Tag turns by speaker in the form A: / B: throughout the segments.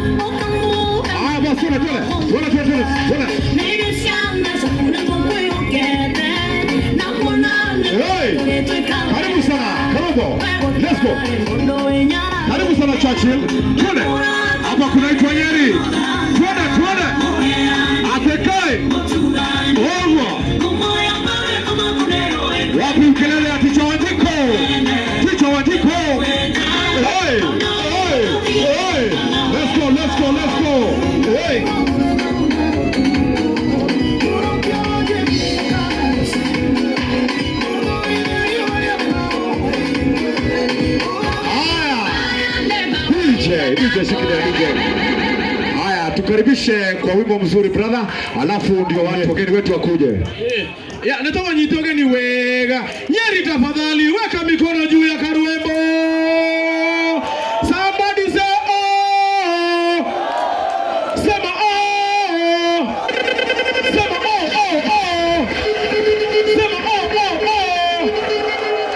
A: Haya basi, twende twende twende twende twende. Hey, karibu sana Karombo, let's go. Karibu sana Churchill, twende hapa, kunaitwa Nyeri. Twende twende, atekae Olwa. Wapi kelele ya Teacher Wanjiku? Teacher Wanjiku. Hey, hey, hey. Let's go, let's go, let's go. Hey. Haya. DJ, DJ shikilia DJ. Haya, tukaribishe kwa wimbo mzuri, brother, alafu ndio watu wageni wetu wakuje.
B: Ya, nataka nyite ugeni wega. Nyeri, tafadhali weka mikono juu ya Karwembo. Somebody say oh. Sema oh. Sema oh oh oh. Sema oh oh oh.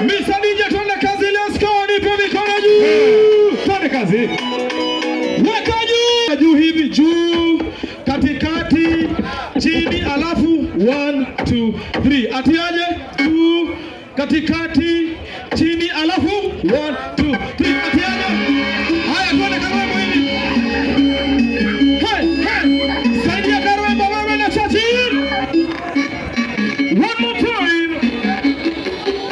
B: Mr. DJ, twende kazi, let's go. Nipe mikono juu.
A: Twende kazi.
B: Weka juu juu hivi juu, katikati, chini, alafu 1 2 3. Atiaje? Juu, katikati, chini, alafu 1 2 3. Atiaje? Haya, twende Karwembo hivi. Hey, hey. Saidia Karwembo wewe na Churchill. One more time.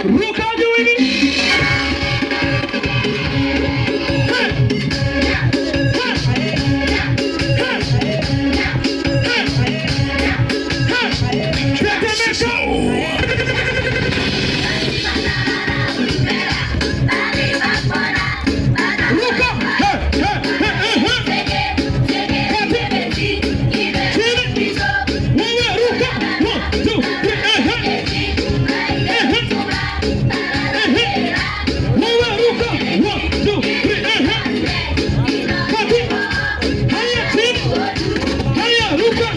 B: Ruka juu hivi. Hey. Hey. Hey. Hey. Hey. Tetemeka. Ruka. Hey, hey, hey, hey, hey. Kati. Chini. Wewe ruka. One, two, three. Hey, hey. Hey, hey. Hey, hey. Wewe ruka. One, two, three. Hey, hey. Kati. Haya, chini. Haya, ruka.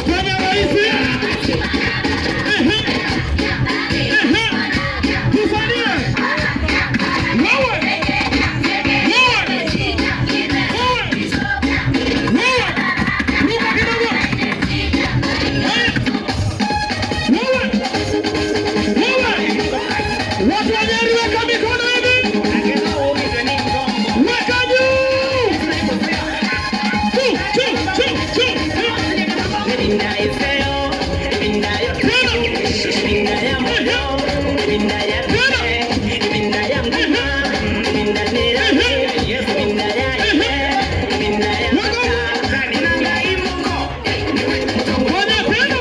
B: Fanya rahisi. Ehe. Ehe. Tusaidie. Wewe. Wewe. Wewe. Wewe. Ruka kidogo. Haya. Wewe. Wewe. Watu wa Nyeri, weka mikono hivi. Weka juu. Two, two, two, two. Tena. Tena. Ehe. Ehe. Weka. Fanya tena.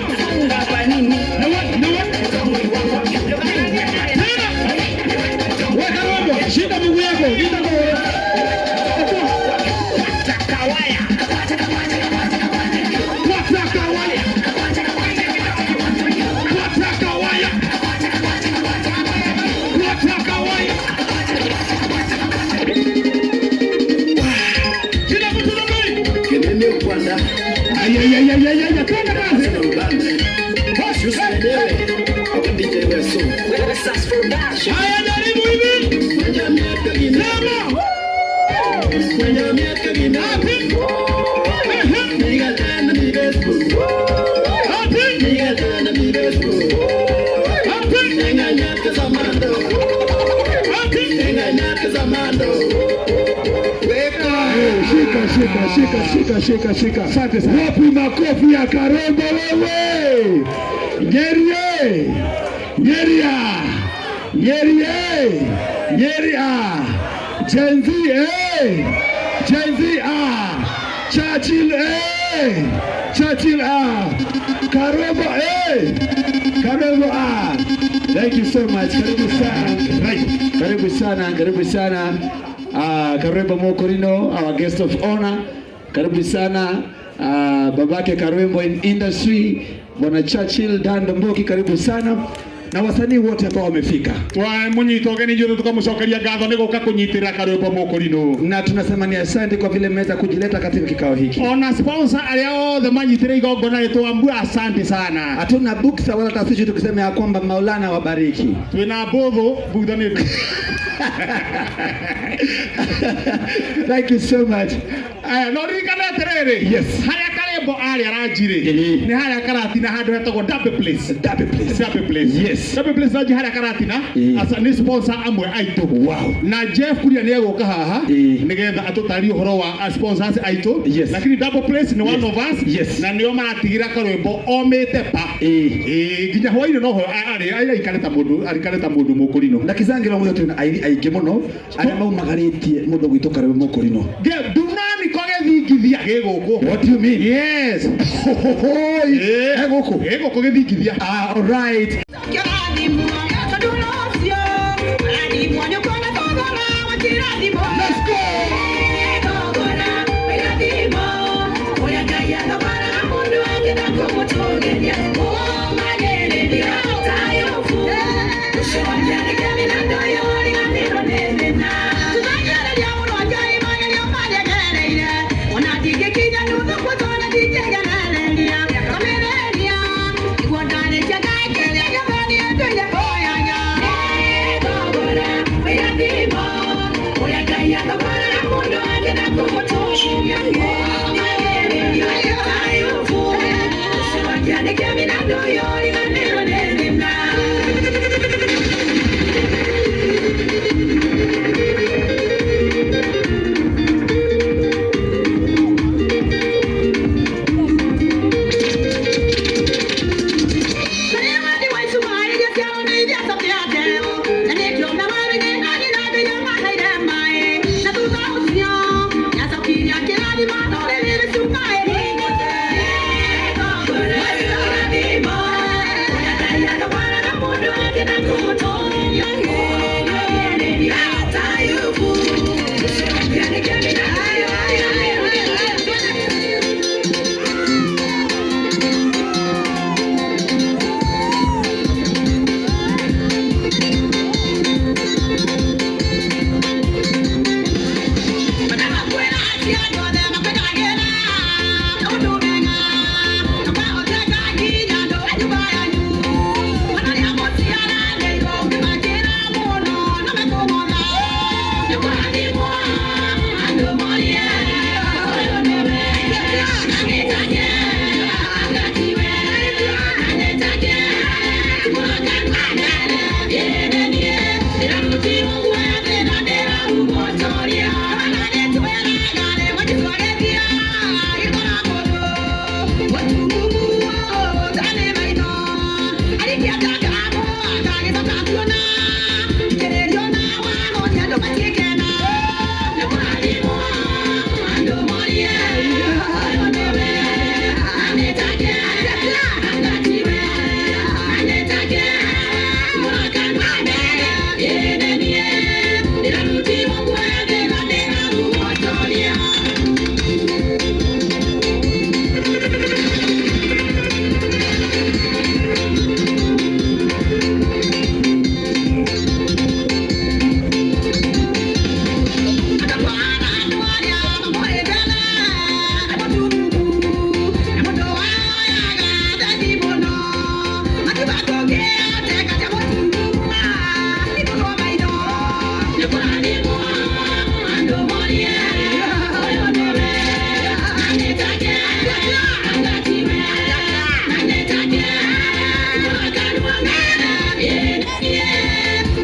B: Nawe, nawe. Tena. Weka rombo. Shika miguu yako. Nita kwa Kawaya. Kwata kawaya. Kwata kawaya. Kwata kawaya. Kila mtu na mbili.
C: Kelele Rwanda.
A: Ay, ay, ay, ay, ay, ay, twende kazi.
C: Na Uganda. DJ Weso.
B: Haya, jaribu hivi. Sema. Ati. Ehe. Ati. Ati. Ati.
A: Shika, shika, shika, shika, shika, shika.
B: Asante sana.
A: Wapi makofi ya Karembo wewe? Nyeri! Nyeria! Nyeri! Nyeria! Gen Z eh! Gen Z ah! Churchill eh! Churchill ah! Karembo eh! Karembo ah! Thank you so much. Karibu sana.
B: Right.
C: Karibu sana, karibu sana. Karwembo Mokorino, our guest of honor. Karibu sana, babake Karwembo in industry, Bwana Churchill Dan Mboki, karibu sana. na wasanii wote ambao wamefika.
A: Twamunyita ũgeni inyuothe tukamũcokeria ngatho nĩ gũka kũnyitĩrĩra karwĩmbo Mũkũrinũ.
C: Na tunasema ni asante kwa vile mmeweza kujileta katika kikao hiki.
A: Ona sponsor arĩa othe manyitĩrĩire igongona rĩ asante sana.
C: Hatuna buksa wala taswishi tukisema ya kwamba Maulana wabariki.
A: Twĩna mbũthũ butha nĩ
C: Thank you so much.
A: Aya, no ririkane atĩrĩrĩ.
C: Yes.
A: Harĩa Karembo arĩ aranjirĩ
C: Ĩĩ.
A: nĩ harĩa Karatina handũ hetagwo Derby Place.
C: Derby Place.
A: Derby Place.
C: Yes.
A: Derby Place nanji harĩa Karatina.
C: Ĩĩ.
A: Asa nĩ sponsor amwe aitũ.
C: Wow.
A: Na Jeff Kuria nĩ egũka haha
C: Ĩĩ.
A: nĩgetha atũtarie ũhoro wa sponsors aitũ.
C: Yes.
A: Lakini Double Place nĩ one
C: Yes.
A: of us.
C: Yes.
A: Na nĩo maratigĩra karwĩmbo omĩte pa.
C: Ĩĩ.
A: Ĩĩ, nginya hwainĩ noho arĩ aikare ta mũndũ arikare ta mũndũ mũkũrinũ.
C: Na kizangiro mũthĩ twĩna aini aingĩ mũno arĩa maumagarĩtie mũndũ gwitũ Karembo Mũkũrinũ.
A: Ndunani ko gĩthingithia gĩ gũkũ.
C: What do you mean?
A: Yes.
C: Hoi.
A: Ĩĩ.
C: E gũkũ.
A: Gĩ gũkũ gĩthingithia.
C: Ah, all right. Let's go.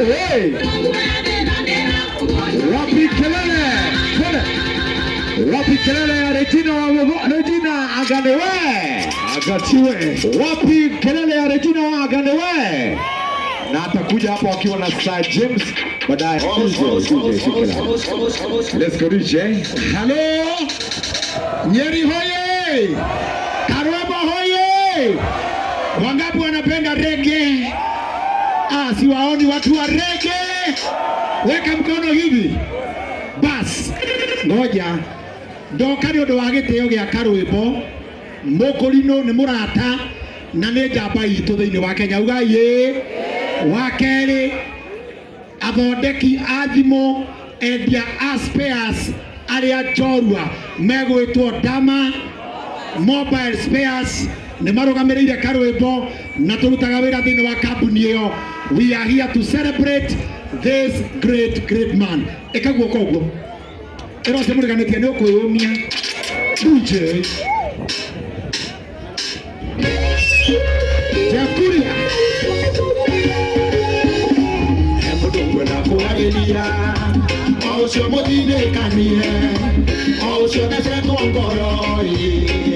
C: Hey. Wapi kelele? Kelele. Wapi kelele ya Regina wa Regina Aganewe?
A: Agatiwe.
C: Wapi kelele ya Regina wa Aganewe?
A: Na atakuja hapo akiwa na Sir James baadaye. DJ, DJ, shukran. Let's go DJ.
B: Halo. Nyeri hoye! Karwebo hoye! Wangapi wanapenda rege? Ah, siwaoni watu wa rege. Weka mkono hivi. Bas. Ngoja. Ndoka nĩ ũndũ wa gĩtĩo gĩa karwĩmbo Mũkũrinũ nĩ mũrata na nĩ njamba itũ thĩinĩ wa Kenya. Ugai ĩ. Wa kerĩ, athondeki a thimũ, endia a spares arĩa njorua megwĩtwo Dama Mobile Spares, nĩ marũgamĩrĩire karwĩmbo na tũrutaga wĩra thĩinĩ wa kambuni ĩyo. We are here to celebrate this great great man. Ĩka guoko ũguo, ĩra ũcio mũriganĩtie nĩ ũkwĩyũmia. DJ Jakuria.
A: He mũndũ ngwenda kwarĩria, o ũcio mũtindĩkanie, o ũcio thecetwo ngoro ĩ,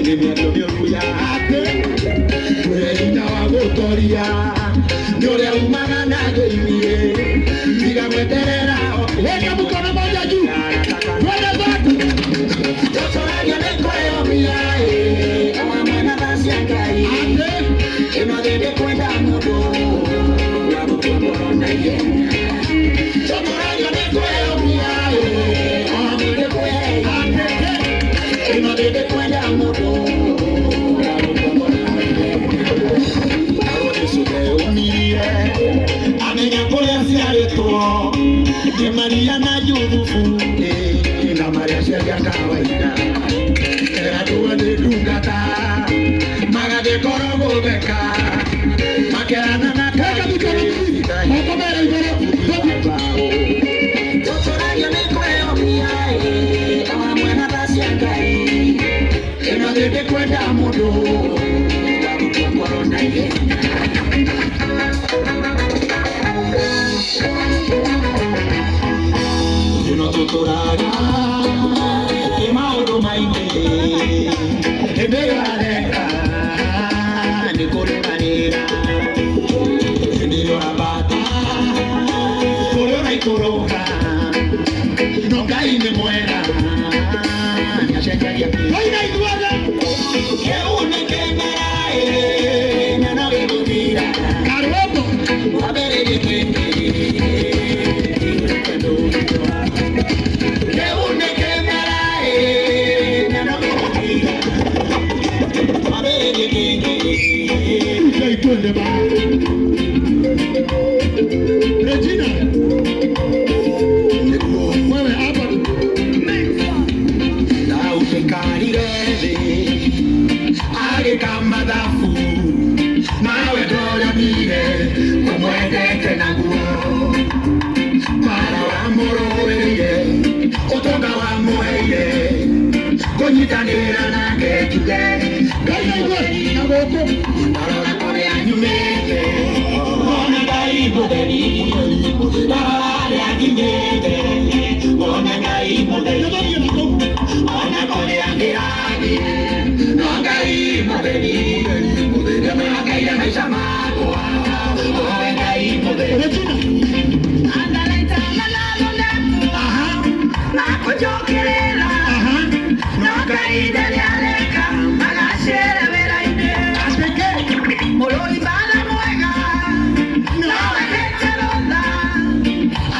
A: nĩ mĩario mĩũru ya
B: atĩ
A: twĩ hinya wa gũtoria nĩ ũrĩa umaga na thĩiniĩ, tiga gweterera.
B: Weka mkono moja juu, twende zetu.
A: Tũtũragia nĩ kwĩyũmia ĩ, o hamwe na tha cia Ngai.
B: Atĩ
A: ĩno thĩ ndĩkwenda mũndũ wa gũkua ngoro na ihenya. Tũtũragia nĩ kwĩyũmia ĩ, o hamwe nĩ kwĩyũmia. Ĩno thĩ ndĩkwenda mũndũ wa gũkua ngoro na ihenya. Awo Jesũ ndeyũmirie amenya kũrĩa ciarĩtwo nĩ Maria na Juthubu ĩ, na marĩa ciaria kawaida eratuo nĩ ndungata magathiĩ korwo gũtheka makerana na
B: Weka mikono miwili, moko mere igũrũ.
A: Tũtũragia nĩ kwĩyũmia ĩ, o hamwe na tha cia Ngai. Ĩno thĩ ndĩkwenda mũndũ wa gũkua ngoro na ihenya. Ĩno tũtũraga ĩ maũndũ maingĩ, hĩndĩ ĩyo areka nĩ kũrũmanĩra, hĩndĩ ĩrĩa ũrambata kũrĩa ũraikũrũka, no Ngai nĩ mwega, nĩacenjagia.
B: Twaina ithuothe.
A: Kĩu nĩ kĩmera ĩ, na no gĩgũthira.
B: Karwĩmbo.
A: Wambĩrĩrie kĩngĩ. Kĩu nĩ kĩmera ĩ, na no gĩgũthira. Wambĩrĩrie kĩngĩ.
B: DJ, twende bana. Regina, wewe hapa.
A: Daudi aikarire thĩ agĩka mathabu, nawe ndoremire ũmwendete naguo mara wamũrũĩrĩire, ũtonga wamũheire kũnyitanĩra nake njuge.
B: Ngai na ithuothe na gũkũ.
A: Ndarora kũrĩa nyumĩte, ngona Ngai mũtheri. Ndarora harĩa nginyĩte, ngona Ngai mũtheri.
B: Nĩtũthiĩ na kũu.
A: Ona kũrĩa ndĩrathiĩ, no Ngai mũtheri nĩmwĩhokeire maica makwa, owe Ngai mũtheri.
B: Regina. Aha. Aha.
A: No Ngai ndarĩ areka magacĩre wĩra-inĩ.
B: Atĩkĩ.
A: Mũrũi mbara mwega no ahete rũtha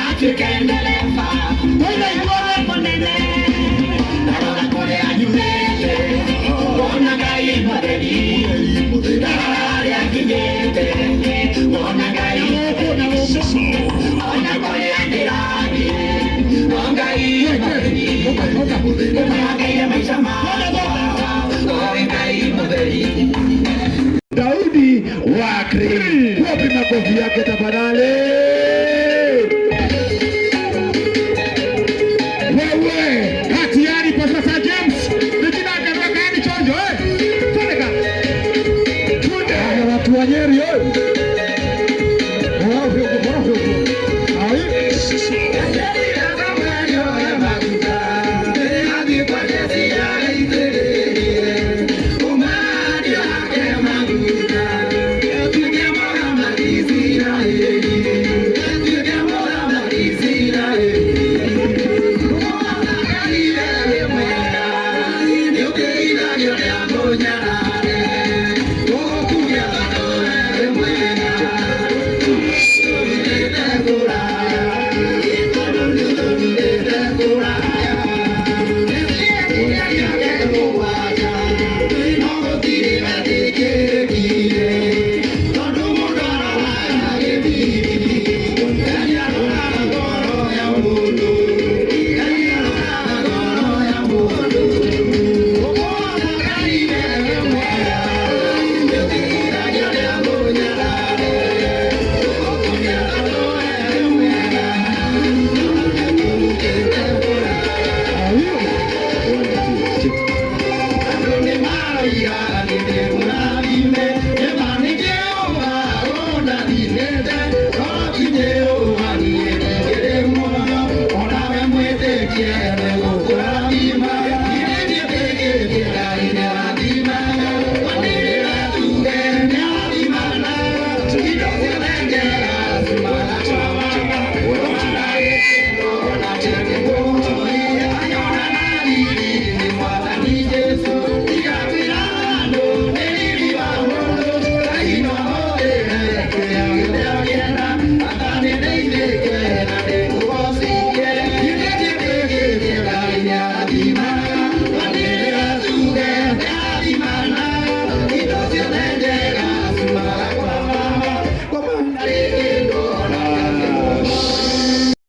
A: atuĩke ndereba.
B: Twaina ithuothe.
A: Mũnene. Ndarora kũrĩa nyumĩte, ngona Ngai mũtheri. Ndarora harĩa nginyĩte, ngona Ngai.
B: Na gũkũ, na gũkũ.
A: Ona kũrĩa ndĩrathiĩ, no Ngai mũtheri.
B: Ũka, ũka, ũka.